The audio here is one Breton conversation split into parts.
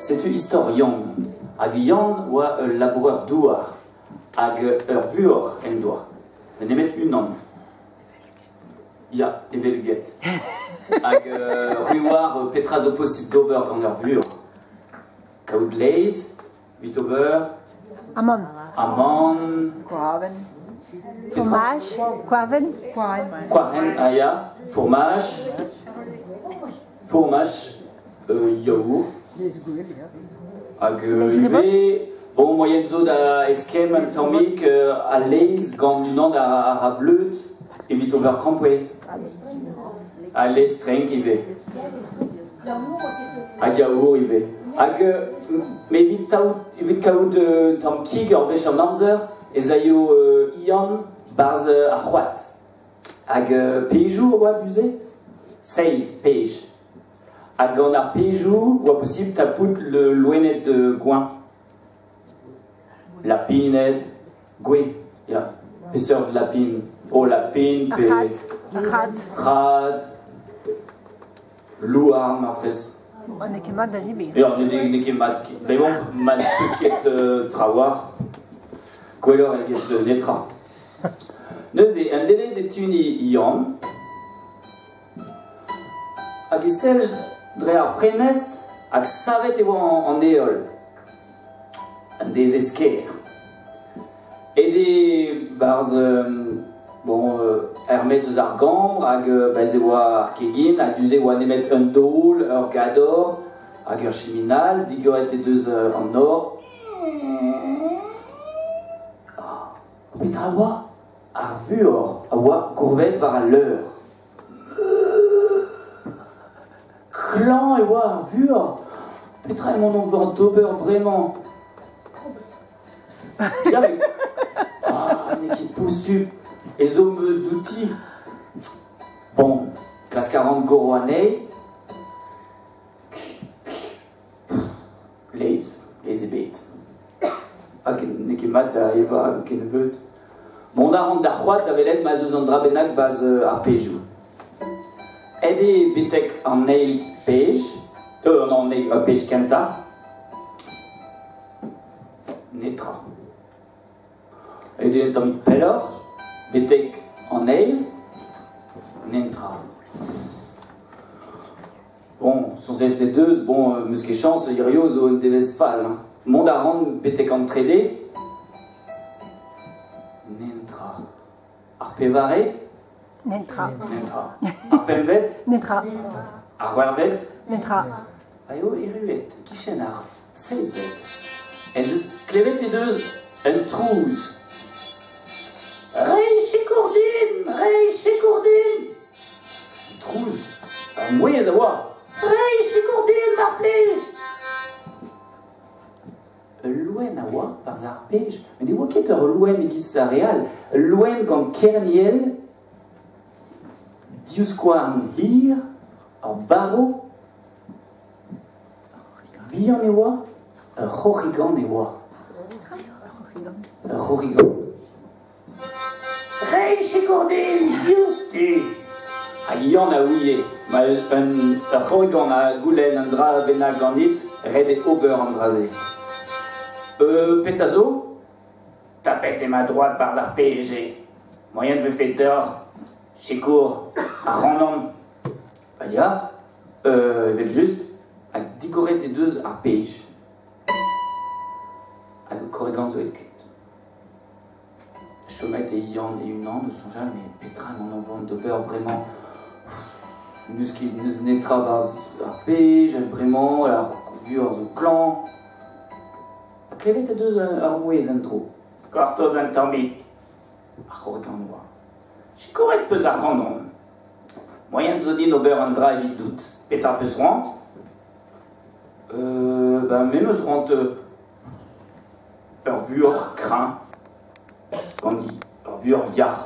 Setu istor Yann. Hag Yann oa ul labourer douar hag ur vuoc'h en doa. Nemet unan. Ya, evel get. Hag c'hwi oar petra zo posibl d'ober gant ur vuoc'h. Kaout laezh, evit ober... Amann. Amann. Koaven. Fromaj. Koaven. Koaven. Koaven, ah ya. Fourmaj. Fourmaj, yaourt. Hag ivez, bon, moaien zo da eskemm un tammig al laezh gant unan a ra bleud evit ober krampouezh. Al laezh trenk ivez. Hag yaourt ivez. Hag met evit kaout un tamm kig ur wech an amzer ez aio Ian 'barzh ar c'hoad. Hag pejoù a oa du-se? Seizh pej. Hag gant ar pejoù oa posibl tapout loened gweñv. Lapined, gwe, ya. Peseurt lapin? Oh, lapin pe... Ar c'had. Ar c'had. C'had. Louarn, martrez. Oh, n'eo ket mat da zebriñ. Ya, n'eo ket mat. Mais bon, ma n'eus ket trawalc'h, gwelloc'h eget netra. Neuze, un devezh e tuni Yann, hag e sell dre ar prenestr hag savet e oa an heol. Un devezh kaer. Aet eo 'barzh bon, er-maez eus ar gambr hag bez e oa ar kegin ha du-se e oa nemet un daol, ur gador hag ur chiminal. Digoret he deus an nor. Petra oa? Ar vuoc'h a oa gourvezet war al leur. Klañv e oa ar vuoc'h. Petra emaon o vont d'ober bremañ? Ya, met ah, n'eo ket posupl. Ezhomm 'm eus d'outi. Bon, klask a ran goro anezhi. Laezh, laezh ebet. Hag n'eo ket mat da evañ kennebeut. Mont a ran d'ar c'hoad da welet ma'z eus un dra bennak 'barzh ar pezhioù. Aet eo betek an eil pezh, an eil pezh kentañ. Netra. Aet eo un tammig pelloc'h, betek an eil, netra. Bon, soñjet he deus, bon, 'meus ket chañs, hirio zo un devezh fall. Hein. Mont a ran betek an trede. Netra. Ar pevare? Netra. Netra. Ar pempvet? Netra. Ar c'hwec'hvet? Netra. Pa eo erruet e-kichen ar seizhvet, en deus klevet he deus un trouz. Reiñ sikour din! Reiñ sikour din! Trouz ar mouezh a oa. Reiñ sikour din, mar plij! Ul loen a oa barzh ar pej, met ne oa ket ur loen e-giz ar re all. Ul loen gant kerniel, divskouarn hir, ur barv. Bihan e oa, ur c'horrigan e oa. Ur c'horrigan. Reiñ sikour din diouzhtu! Hag Yann a ouie ma eus un ur c'horrigan a goulenn un dra bennak ganit, ret eo ober an dra-se. Petra zo? Tapet eo ma droad 'barzh ar PG. Moaien 'vefe deoc'h sikour ac'hanon. Ha ya, evel-just, hag digoret he deus ar pej. Hag o korrigan zo aet kuit. Chomet eo Yann e-unan o soñjal met petra emaon o vont d'ober bremañ? N'eus ket n'eus netra 'barzh ar pej bremañ, ar vuoc'h zo klañv. Ha klevet he deus ur mouezh en-dro. Gortoz un tammig, a c'horrigan oa. Sikouret 'peus ac'hanon. Moaien zo din ober un dra evidout. Petra 'peus c'hoant? Ben me 'm eus c'hoant Ur vuoc'h kreñv gant ur vuoc'h yac'h.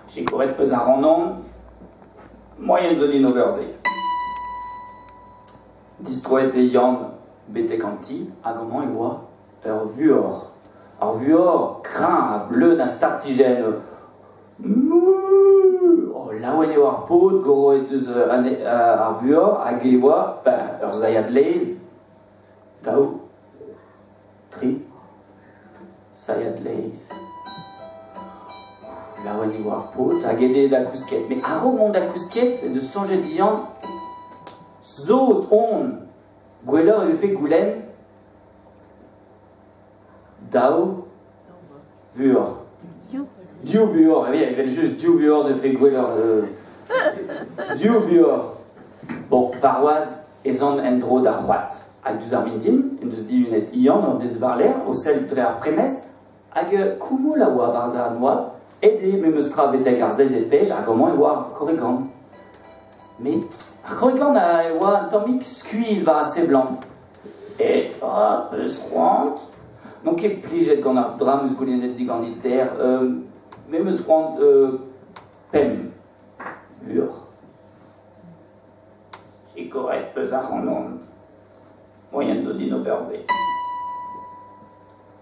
Sikouret 'peus ac'hanon, moaien zo din ober se. Distroet eo Yann betek an ti hag amañ e oa ur vuoc'h. Ur vuoc'h kreñv ha bleun a startijenn. Mouh! Oh! Laouen eo ar paotr, goroet deus ar vuoc'h, hag e oa ben, ur sailhad laezh, daou, tri, sailhad laezh. Laouen e oa ar paotr, hag aet eo da gousket. Met a-raok mont da gousket, en deus soñjet Yann, sot on, gwelloc'h e vefe goulenn daou vuoc'h. Div vuoc'h, oui, evel-just div vuoc'h e vefe gwelloc'h. Div vuoc'h. Bon, warc'hoazh ez an en-dro d'ar c'hoad. Hag diouzh ar mintin, en deus dihunet Yann an deiz war-lerc'h o sellout dre ar prenestr, hag koumoul a oa 'barzh an oabl, aet eo memes tra betek ar seizet pej, hag amañ e oa ar korrigan. Met ar korrigan a oa un tammig skuizh war a seblant. Petra 'peus c'hoant? N'on ket plijet gant ar dra 'm eus goulennet diganit dec'h. Me 'm eus c'hoant pemp vuoc'h. Sikoret 'peus ac'hanon. Moaien zo din ober se.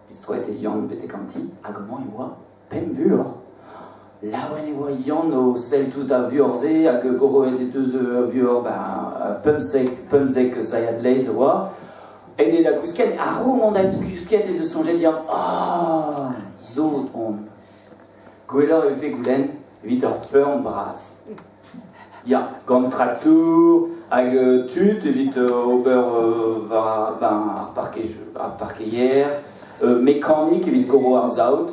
Distroet eo Yann betek an ti hag amañ e oa pemp vuoc'h. Laouen e oa Yann o sellout ouzh ar vuoc'h-se hag goroet he deus ur vuoc'h ben, pemzek sailhad laezh a oa. Aet eo da gousket, a-raok mont da gousket he deus soñjet Yann, ah, sot on. Gwelloc'h e vefe goulenn evit ur feurm bras. Ya, gant traktour hag tud evit ober war ben, ar, parkej, ar parkeier, mekanik evit goro ar saout,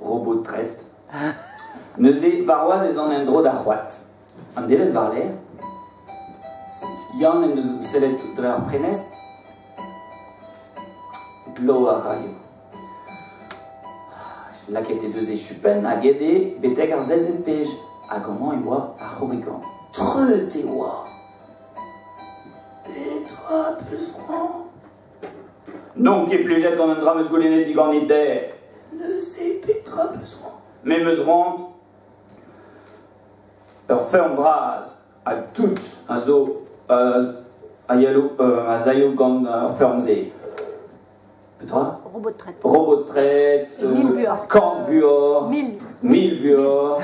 robot tret. Neuze, warc'hoazh ez an en-dro d'ar c'hoad. An devezh war-lerc'h, Yann en deus sellet dre ar prenestr, glav a raio. Lakaet he deus he chupenn hag aet eo betek ar seizhvet pej. Hag amañ e oa ar c'horrigan. Treut e oa. Petra 'peus c'hoant? N'on ket plijet gant an dra 'm eus goulennet diganit dec'h. Neuze petra 'peus c'hoant? Me 'm eus c'hoant ur feurm bras ha tout a zo a yelo a zaio gant ar feurm-se. Petra? Robot tret. Robot tret, Mil buoc'h. kant buoc'h, Mil. mil buoc'h,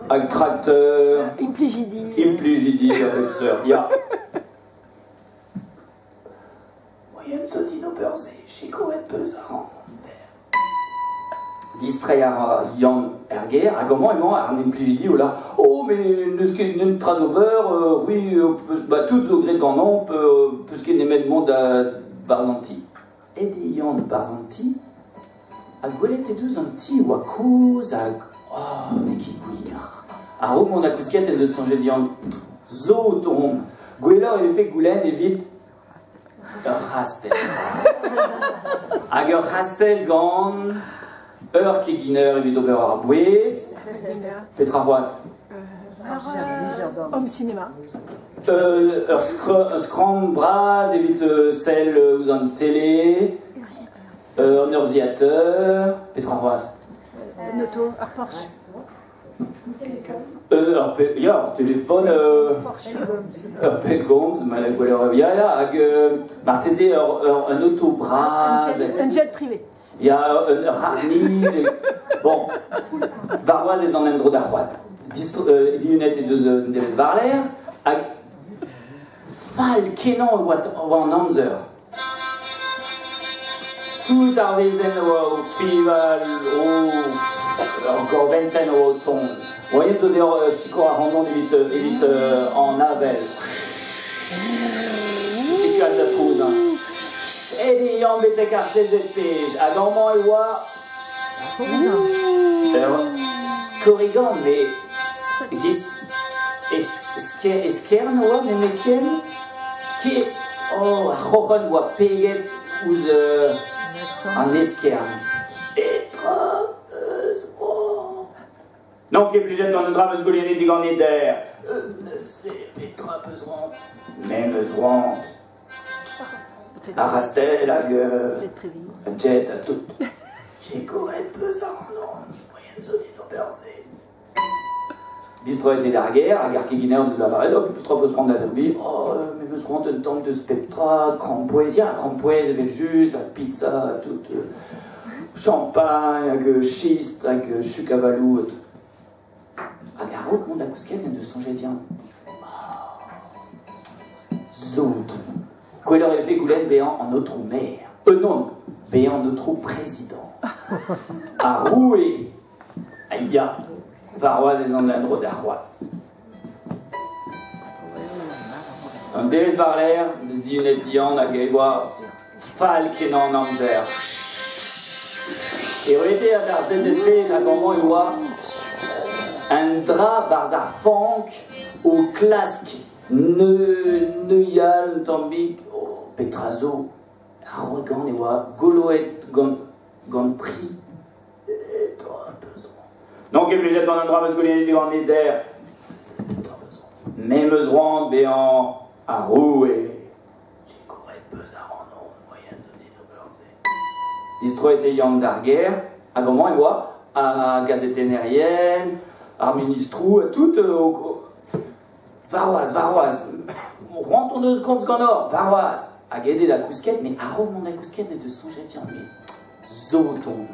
hag trakteur, Implijidi. implijidi a bep seurt, ya. Moaien zo din ober se, sikouret 'peus ac'hanon Distreiñ a ra Yann er gêr hag amañ emañ an implijidi o lâr Oh, mais n'eus ket un tra d'ober, c'hwi peus bah, tout zo graet ganeomp, peus ket nemet mont da barzh an ti. Aet eo Yann barzh an ti ha gwelet he deus an ti oa kozh hag oh, n'eo ket gwir. A-raok mont da gousket en deus soñjet Yann Sot on, gwelloc'h e vefe goulenn evit Ur c'hastell. Hag ur c'hastell gant ur keginer evit ober ar boued. Petra c'hoazh? Homme cinéma. Ur skramm bras evit sell ouzh an tele. Un urzhiateur. Petra c'hoazh? Un auto, ur Porsche. Ur pe ya, ur telefon, ur pellgomz, ma gweler ya, ya, hag marteze ur, ur, un auto bras. Un jet privé. Ya, un ur c'harr-nij. Bon, warc'hoazh ez an en-dro d'ar c'hoad. Distro, dihunet he deus un devezh war-lerc'h, hag fall-kenañ e oa, oa an amzer. Tout ar wezenn a oa o fiñval, ur gorventenn a oa o tont. Moaien zo deoc'h sikour ac'hanon evit evit an avel. E kalz a trouz hein. Aet eo Yann betek ar seizhvet pej hag amañ e oa ur skorrigan met eskern a oa nemetken. Ket oh, ar c'hroc'hen oa peget ouzh an eskern. Petra eus oh N'on ket plijet gant un dra 'm eus goulennet diganit dec'h. Neuze, petra 'peus c'hoant? Me 'm eus c'hoant. Ar c'hastell hag un jet ha tout. Sikouret 'peus ac'hanon, moaien zo din ober se. Distroet eo d'ar gêr hag ar keginer deus lavaret oh petra 'peus c'hoant da derbiñ? Oh me 'meus c'hoant un tamm deus pep tra, krampouezh, ya krampouezh evel-just, ha pizza ha tout, champagn hag chistr hag chuk-avaloù ha tout. da kousket en deus soñjet Yann. Sot. Gwelloc'h e vefe goulenn bezañ an aotrou maer. Non, bezañ an aotrou prezidant. Ar roue a ya warc'hoazh ez an en-dro d'ar c'hoad. An devezh war-lerc'h deus dihunet Yann hag e oa fall-kenañ an amzer. Eo aet d'ar ZZP hag amañ e oa un dra 'barzh ar fank o klask neuial un tammig. Oh, petra zo? Ar rogan e oa goloet gant, gant pri. N'on ket plijet gant an dra 'm eus goulennet digant der. Me 'm eus c'hoant bezañ ar roue. Sikouret peus ac'hanon moaien da din ober se. Distroet eo Yann d'ar gêr, hag amañ e oa ar gazetennerien, ar ministroù, tout warc'hoazh, warc'hoazh, c'hoant hon eus komz ganeoc'h, warc'hoazh. Hag aet eo da kousket, met a-raok mont da kousket ne deus soñjet Yann, met sot on.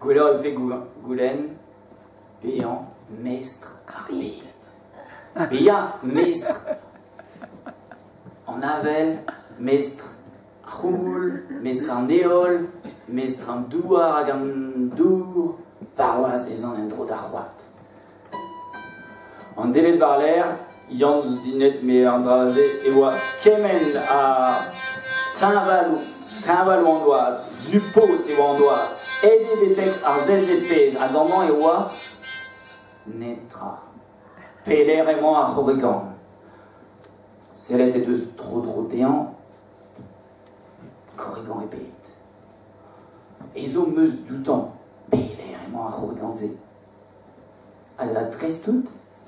Gwelloc'h e vefe goulenn bezañ mestr ar bed. Bezañ mestr an avel, mestr ar c'houmoul, mestr an heol, mestr an douar hag an dour, warc'hoazh ez an en-dro d'ar c'hoad. An devezh war-lerc'h, Yann zo dinet met an dra-se e oa kement a teñvaloù, teñval oa an oad, du-paot e oa an oad, aet eo betek ar seizhvet pezh hag amañ e oa netra. Pelec'h emañ ar c'horrigan? Sellet he deus tro-dro dezhañ, korrigan ebet. Ezhomm 'm eus dioutañ. Pelec'h emañ ar c'horrigan-se? Ha dreist-tout,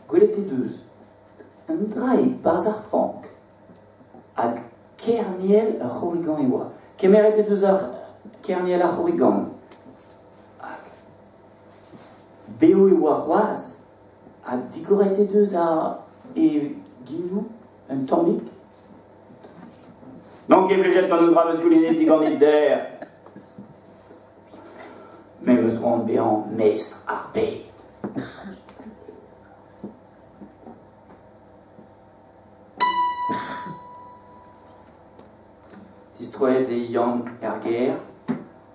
gwelet he deus un draig 'barzh ar fank hag kerniel ur c'horrigan e oa. Kemeret he deus ar kerniel ar c'horrigan hag bev e oa c'hoazh ha digoret he deus ar e genoù un tammig. N'on ket plijet gant un dra 'm eus goulennet diganit dec'h. Me 'm eus c'hoant bezañ mestr ar bed. Distroet eo Yann er gêr,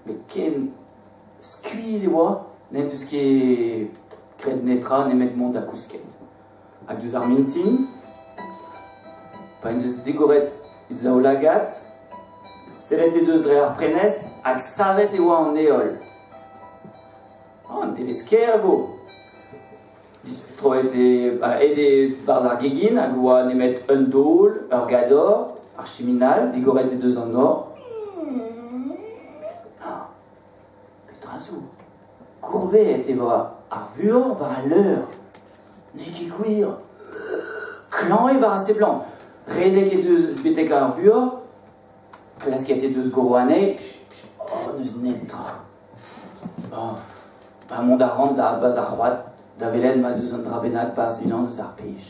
met ken skuizh e oa n'en deus ket graet netra nemet mont da kousket. Hag diouzh ar mintin, pa en deus digoret e zaoulagad, sellet he deus dre ar prenestr hag savet e oa an heol. An devezh kaer e vo. Distroet eo, aet eo 'barzh ar gegin hag oa nemet un daol, ur gador, ar chiminal, digoret he deus an nor. Petra zo? Gourvezet e oa ar vuoc'h war al leur. N'eo ket gwir. Klañv eo war a seblant. Redek he deus betek ar vuoc'h, klasket he deus goro anezhi, oh, n'eus netra. Oh, ba mont a ran da bas ar c'hoad da welet ma'z eus un dra bennak 'barzh unan eus ar pej.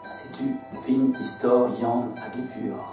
Ha setu fin istor Yann hag e vuoc'h.